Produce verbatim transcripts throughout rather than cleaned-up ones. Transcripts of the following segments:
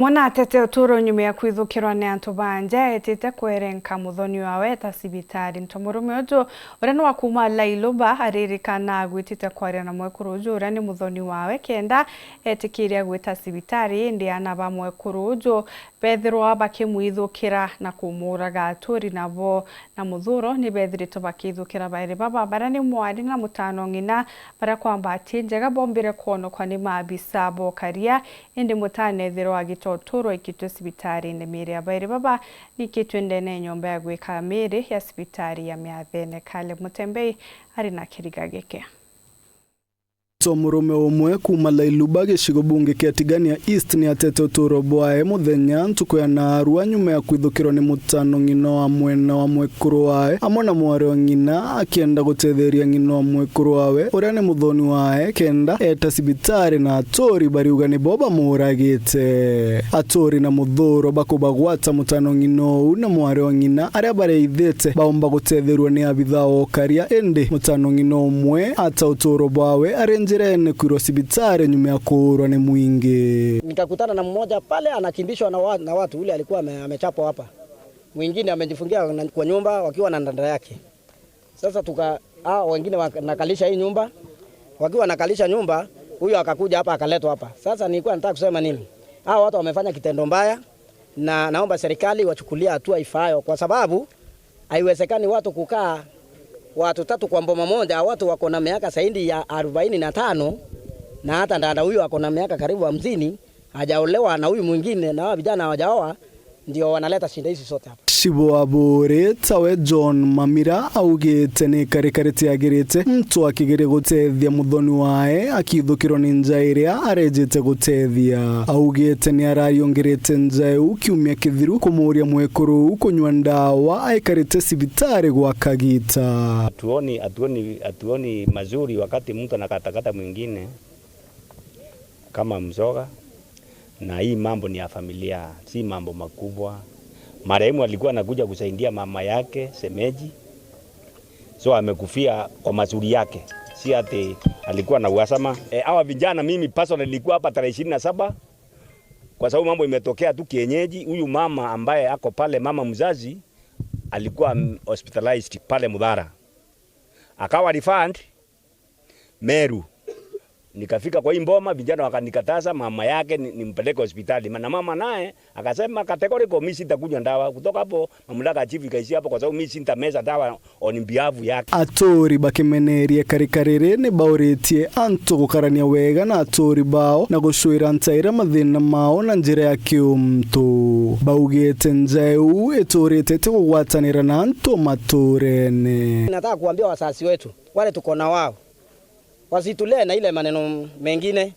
Mwana atete uturo nyuma ya kwithukirwa ni antu ba nja, etite kwerenka muthoni wawe eta cibitari. Ntomurume uju, uria ni wa kuuma Lailuba, aririkana agwitite kwaria na mwekuru uju uria ni muthoni wawe kenda etikiria gwita cibitari, indi ana ba mwekuru uju bethirwa bakimwithukira na kumuuraga. Aturi nabo na muthuro ni bethiritwe bakithukira bairi baba, baria ni mwari na mutano ng'ina, baria kwa mbati njega bombire kwonokwa ni maabisa bokaria, indi mutano ethirwa agitoturwa ikitwe cibitari-ini. Miiri ya bairi baba nikitwe ndene ya nyomba ya gwika miiri ya cibitari ya Miathene. Caleb Mutembei ari na kiriga giki. Tomurume umwe kuuma Lailuba, gicigo bunge kia Tigania East, ni atete uturo bwae muthenya ntuku ya naarua nyuma ya kwithukirwa ni mutano ng'ina wa mwena wa mwekuru wae, amwe na mwari wa ng'ina, akienda gutetheria ng'ina wa mwekuru wawe, uria ni muthoni wae, kenda eta cibitari, na aturi bariuga nibo bamuuragite. Aturi na muthuro bakubagwata mutano ng'ina uu na mwari wa ng'ina, aria bareithite baumba gutetherua ni abitha o karia, indi mutano ng'ina umwe ata uturo bwawe ari njirene kwirwa cibitari nyuma ya kuurwa ni mwingi. Nikakutana na mmoja pale anakimbishwa na wa-, na watu, ule alikuwa ame-, amechapwa hapa. Mwingine amejifungia na, kwa nyumba wakiwa na ndanda yake. Sasa tuka-, hao wengine wanakalisha hii nyumba, wakiwa wanakalisha nyumba, huyo akakuja hapa, akaletwa hapa. Sasa nilikuwa nataka kusema nini? Hao watu wamefanya kitendo mbaya, na naomba serikali wachukulie hatua ifaayo, kwa sababu haiwezekani watu kukaa watu tatu kwa mboma moja, watu wako na miaka zaidi ya arobaini na tano, na hata dada huyo ako na miaka karibu hamsini, hajaolewa na huyu mwingine, na hawa vijana hawajaoa, ndio wanaleta shida hizi zote hapa. Cibo Aburi, tawe John Mamira, augite ni karikari tiagirite muntu akigeria gutethia muthoni wae akithukirwa ni nja iria arejite gutethia. Augite ni arariongirite nja iu kiumia kithiru kumuuria mwekuru uu kunyua ndawa aikarite cibitari gwa kagita. Hatuoni, hatuoni, hatuoni mazuri wakati mtu anakatakata mwingine kama mzoga, na hii mambo ni ya familia, si mambo makubwa. Marehemu alikuwa anakuja kusaidia mama yake, shemeji, so amekufia kwa mazuri yake, si ati alikuwa na uhasama. E, hawa vijana, mimi personally nilikuwa hapa tarehe ishirini na saba, kwa sababu mambo imetokea tu kienyeji. Huyu mama ambaye ako pale, mama mzazi, alikuwa, mm, hospitalized pale Mudhara, akawa referred Meru. Nikafika kwa hii mboma, vijana wakanikataza mama yake ni-, nimpeleke hospitali. Na mama naye akasema, "Categorical, mi sitakunywa ndawa." Kutoka hapo, mamlaka ya chief ikaishia hapo, kwa sababu mi sintameza dawa on behalf yake. Aturi bakimeneria karikari riri ni bauritie antu gukarania wega na aturi bao na gucwira ntaira mathina mao na njira ya kiuntu. Baugite nja iu iturite iti kugwatanira na antu maturene. Nataka kuambia wasasi wetu, wale tuko na wao, wasitulee na ile maneno mengine.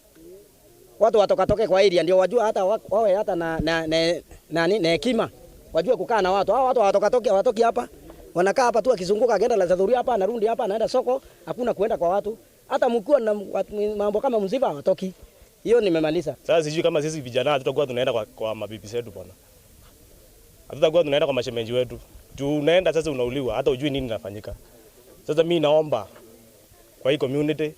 Watu watokatoke kwa area ndio wajua hata wa-, wawe hata na, na, na, nani, na hekima. Wajue kukaa na watu. Hao watu watokatoke, watoki hapa. Wanakaa hapa tu, akizunguka, akienda la Zadhuri hapa, anarudi hapa, anaenda soko, hakuna kuenda kwa watu. Hata mkiwa na watu, mambo kama Mziva hawatoki. Hiyo nimemaliza. Sasa sijui kama sisi vijana hatutakuwa tunaenda kwa, kwa mabibi zetu bwana. Hatutakuwa tunaenda kwa mashemeji wetu. Juu unaenda sasa unauliwa, hata ujui nini inafanyika. Sasa mi naomba kwa hii community,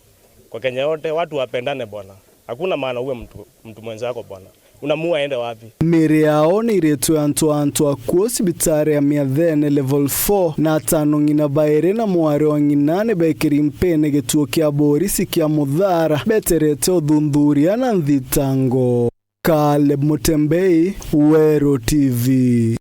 kwa Kenya yote, watu wapendane bwana. Hakuna maana uwe mtu, mtu mwenzako bwana. Unamuua aende wapi? Miri yao ni iritwe antu, antu akuo cibitari ya Miathene level four, na atano ng'ina bairi na mwari wa ng'ina ni bekiri mpene gituo kia borisi kia Muthara, beterete uthunthuria na nthitango. Caleb Mutembei, Weru T V.